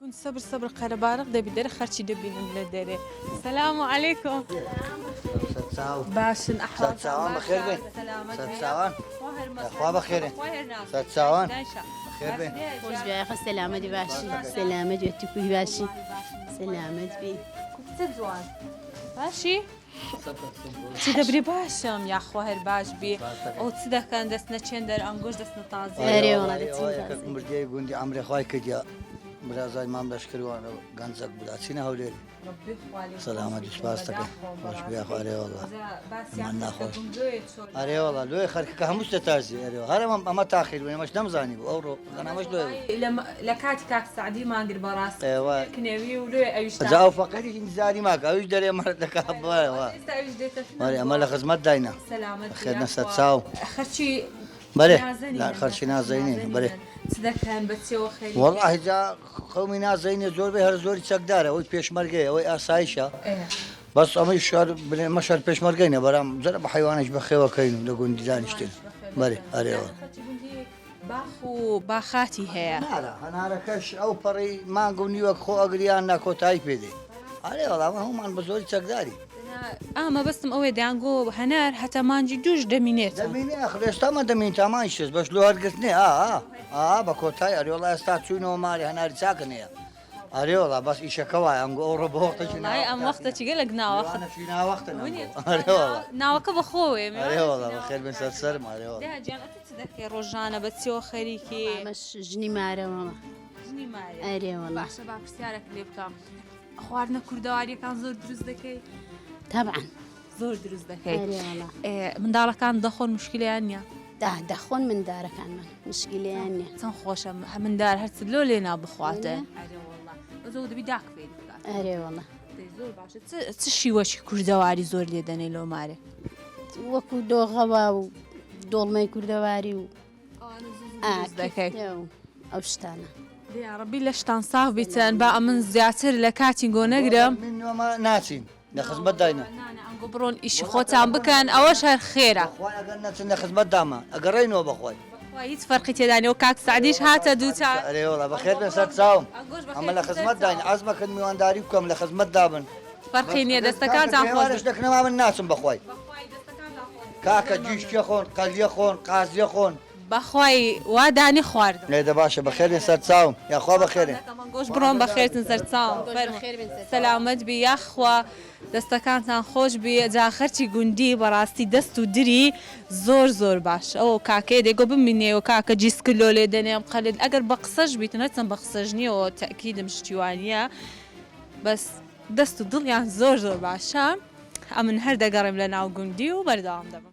کون سەبر سەبر قەرەبارغ دەبی دەرە خەرچی دەبینم لە دەرێ سلام علیکم سەرچاو باشن ئەحواڵتان سەرچاوان باشە بەخێر بێن. سەلامەت بێ سەرچاوان خوا هەر مەسرەف خوا بەخێرێ. خوا هەر ناس سەرچاوان دایشە بەخێر بێن. خۆش بێ یاخە سەلامەتی باشی سەلامەت بێ توکوی باشی سەلامەت بی چ جوان باشی چ دەبرێ باشم یاخوا هەر باش بی ئەو چ دەکەن دەست نەچێن دەر ئەنگۆش دەست نەتازێ ئەرێ وەڵا دەچین تازێ. مردیای گوندی عەمرێ خوای کردیا برازای مام لەشکروانە و گەنجەک بوو ئەچینە هەولێر سەلامەتی سوپاس دەکەم خۆش بێ یاخوا ئەرێ وەڵا ئەمان ناخۆش ئەرێ وەڵا لۆیە خەرکەکە هەموو شتە تازی ئەرێ هەر ئەمە ئەمە تاخیر بوو ئێمەش نەمزانی بوو ئەوڕۆ ئەمەش لۆیە بوو. لە کاتی کاک سەعدی مانگر بەڕاست ئێوە کنەوی و لۆیە ئەویش جا ئەو فەقیریش ئینتیزاری ماکە ئەویش دەرێ مەرد دەکا بڵێ ئێستا ئەویش دێتە وەرێ ئەمە لە خزمەت داینە سەلامەت بی خێر یاخوا. نەسەر چاو خەرچی بەرێ نازەنینن لا خەرچی نازەنینن بەرێ چ دەکەن بە چێوە خەریکن؟ وەڵاهی جا قەومی نازەنینە زۆربەی هەر زۆری چەکدارە ئەوەی پێشمەرگەیە ئەوەی ئاسایشە بەس ئەمەی شار بنێ مە شار پێشمەرگەینە بەرام جرە بە حیوانش بەخێوەکەین و لە گوندی دانیشتن بەرێ ئەرێوە باخ و باخاتی هەیە. هەنارە هەنارەکەش ئەو پەڕی مانگ و نیوەک خۆ ئەگریان ناکۆتایی پێدێ ئەرێ وەڵا ئەمە هەموومان بە زۆری چەکداری. ئا مەبەستم ئەوەیە دەیانگۆ هەنار هەتا مانگی دووش دەمینێتەوە. دەمینێ ئەخر ئێستا مە دەمین تا مانگی شەش بەس لۆ هەرگرتنێ ئا ئا ئا بە کۆتایی ئەرێ وەڵا ئێستا چووینەوە ماڵێ هەناری چاکن هەیە ئەرێ وەڵا بەس ئیشەکە وایە ئەنگۆ ئەوڕۆ بە وەختەکی وەڵای ئەم وەختە چی گەلەک ناوەخت ناوەختە ناوەختن ئەنگۆ ئەرێ وەڵا ناوەکە بە خۆوەیە ئەرێ وەڵا بەخێر بێن سەر سەرم ئەرێ وەڵا. دایە گیان ئەتوو چ دەکەی ڕۆژانە بە چیەوە خەریکی؟ ئەمەش ژنی مارەوە. ژنی مارێ. ئەرێ وەڵا. باشە با پرسیارێک لێ بکەم خواردنە کوردەواریەکان زۆر دروست دەکەی؟ تەبعەن. زۆر دروست دەکەی. ئەرێ وەڵا. منداڵەکان دەخۆن مشکلیان نییە؟ دا دەخۆن مندارەکانمان مشکلیان نییە. چەند خۆشە مندار هەرچ لۆ لێ نا بخواتێ. ئەرێ وەڵا. زۆر دەبی داک فێری بکات. ئەرێ وەڵا. زۆر باشە چ شیوەشی کوردەواری زۆر لێ دەنێ لۆ مارێ؟ وەکو دۆغەوا و دۆڵمەی کوردەواری و دەکەی ئەو شتانە. یاڕەبی لەشتان ساغ بیتن با ئەمن زیاتر لە کاتی گۆ نەگرم. ناچین لە خزمەت داینە. ئەنگۆ بڕۆن ئیشی خۆتان بکەن ئەوەش هەر خێرە. بەخوای ئەگەر نەچن لە خزمەت داما ئەگەڕێینەوە بەخوای. بەخوای هیچ فەرقی تێدا نیە و کاک سەعدیش هاتە دووچار. ئەرێ وەڵا بەخێر بێن سەر چاوم ئەمە لە خزمەت داین عەزمەکەن میوانداری بکەم لە خزمەت دابن. فەرقی نیە دەستەکانتان خۆش بێت. دەکنەما من ناچم بەخوای. کاکە گیشتیە خۆن قەلیە خۆن قازیە خۆن. بەخوای وا دانی خواردم. ئێ دە باشە بەخێربێن سەر چاوم یاخوا بەخێرێن. گۆش بڕۆن بەخێرتن سەر چاوم فەرموو سەلامەت بی یاخوا دەستەکانتان خۆش بی جا خەرچی گوندی بەڕاستی دەست و دری زۆر زۆر باش ئەو کاکەیە دەیگۆ بمینێەوە کاکە جیسک لۆ لێ دەنێم قەلت ئەگەر بە قسەش بیتن هەرچەند بە قسەش نییەوە تەئکیدم شتی وانییە بەس دەست و دڵیان زۆر زۆر باشە ئەمن هەر دەگەڕێم لە ناو گوندی و بەردەوام دەبم.